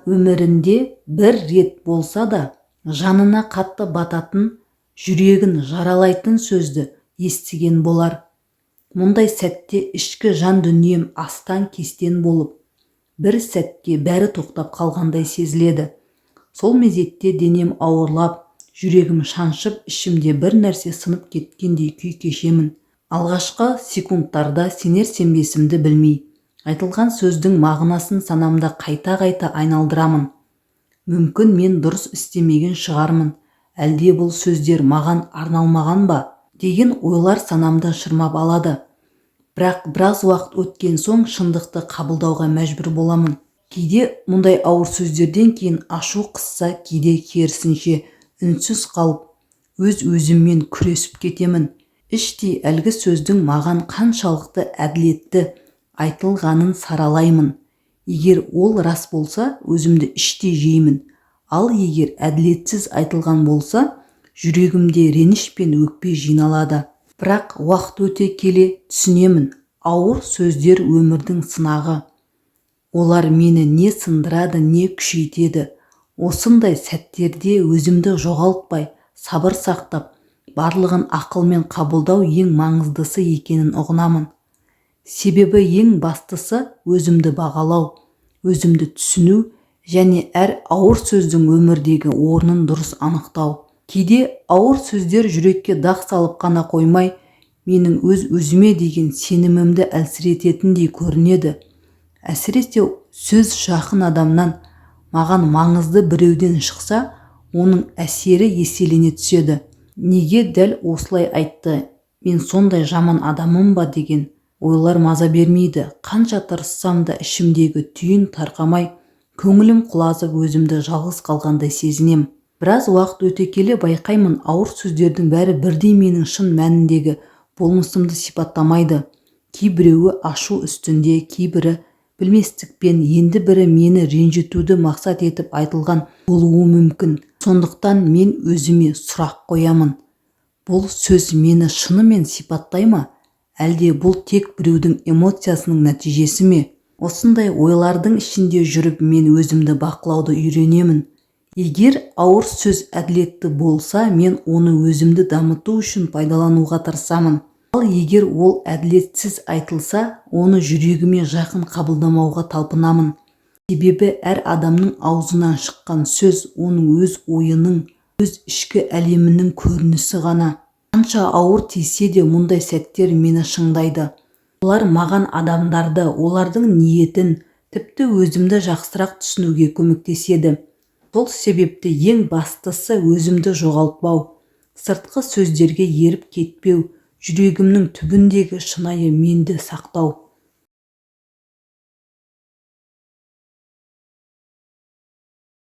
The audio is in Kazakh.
Өмірінде бір рет болса да жанына қатты бататын, жүрегін жаралайтын сөзді естіген болар. Мұндай сәтте ішкі жан дүнием астан-кестен болып, бір сәтке бәрі тоқтап қалғандай сезіледі. Сол мезетте денем ауырлап, жүрегім шаншып, ішімде бір нәрсе сынып кеткендей күй кешемін. Алғашқы секундтарда сенер-сенбесімді білмей, айтылған сөздің мағынасын санамда қайта-қайта айналдырамын. Мүмкін, мен дұрыс істемеген шығармын, әлде бұл сөздер маған арналмаған ба деген ойлар санамды шырмап алады. Бірақ біраз уақыт өткен соң шындықты қабылдауға мәжбүр боламын. Кейде мұндай ауыр сөздерден кейін ашу қысса, кейде керісінше үнсіз қалып, өз-өзіммен күресіп кетемін. Іштей әлгі сөздің маған қаншалықты әділетті айтылғанын саралаймын. Егер ол рас болса, өзімді іштей жеймін. Ал егер әділетсіз айтылған болса, жүрегімде реніш пен өкпе жиналады. Бірақ уақыт өте келе түсінемін: ауыр сөздер өмірдің сынағы. Олар мені не сындырады, не күшейтеді. Осындай сәттерде өзімді жоғалтпай, сабыр сақтап, барлығын ақылмен қабылдау ең маңыздысы екенін ұғынамын. Себебі ең бастысы өзімді бағалау, өзімді түсіну және әр ауыр сөздің өмірдегі орнын дұрыс анықтау. Кейде ауыр сөздер жүрекке дақ салып қана қоймай, менің өз-өзіме деген сенімімді әлсірететіндей көрінеді. Әсіресе сөз жақын адамнан, маған маңызды біреуден шықса, оның әсері еселене түседі. Неге дәл осылай айтты, мен сондай жаман адаммын ба деген ойлар маза бермейді. Қанша тырыссам да, ішімдегі түйін тарқамай, көңілім құлазып, өзімді жалғыз қалғандай сезінем. Біраз уақыт өте келе байқаймын: ауыр сөздердің бәрі бірдей менің шын мәніндегі болмысымды сипаттамайды. Кейбіреуі ашу үстінде, кейбірі білместікпен, енді бірі мені ренжітуді мақсат етіп айтылған болуы мүмкін. Сондықтан мен өзіме сұрақ қоямын: бұл сөз мені шынымен сипаттай ма, әлде бұл тек біреудің эмоциясының нәтижесі ме? Осындай ойлардың ішінде жүріп, мен өзімді бақылауды үйренемін. Егер ауыр сөз әділетті болса, мен оны өзімді дамыту үшін пайдалануға тырысамын. Ал егер ол әділетсіз айтылса, оны жүрегіме жақын қабылдамауға талпынамын. Себебі әр адамның аузынан шыққан сөз оның өз ойының, өз ішкі әлемінің көрінісі ғана. Қанша ауыр тисе де, мұндай сәттер мені шыңдайды. Олар маған адамдарды, олардың ниетін, тіпті өзімді жақсырақ түсінуге көмектеседі. Сол себепті ең бастысы өзімді жоғалтпау, сыртқы сөздерге еріп кетпеу, жүрегімнің түбіндегі шынайы менді сақтау.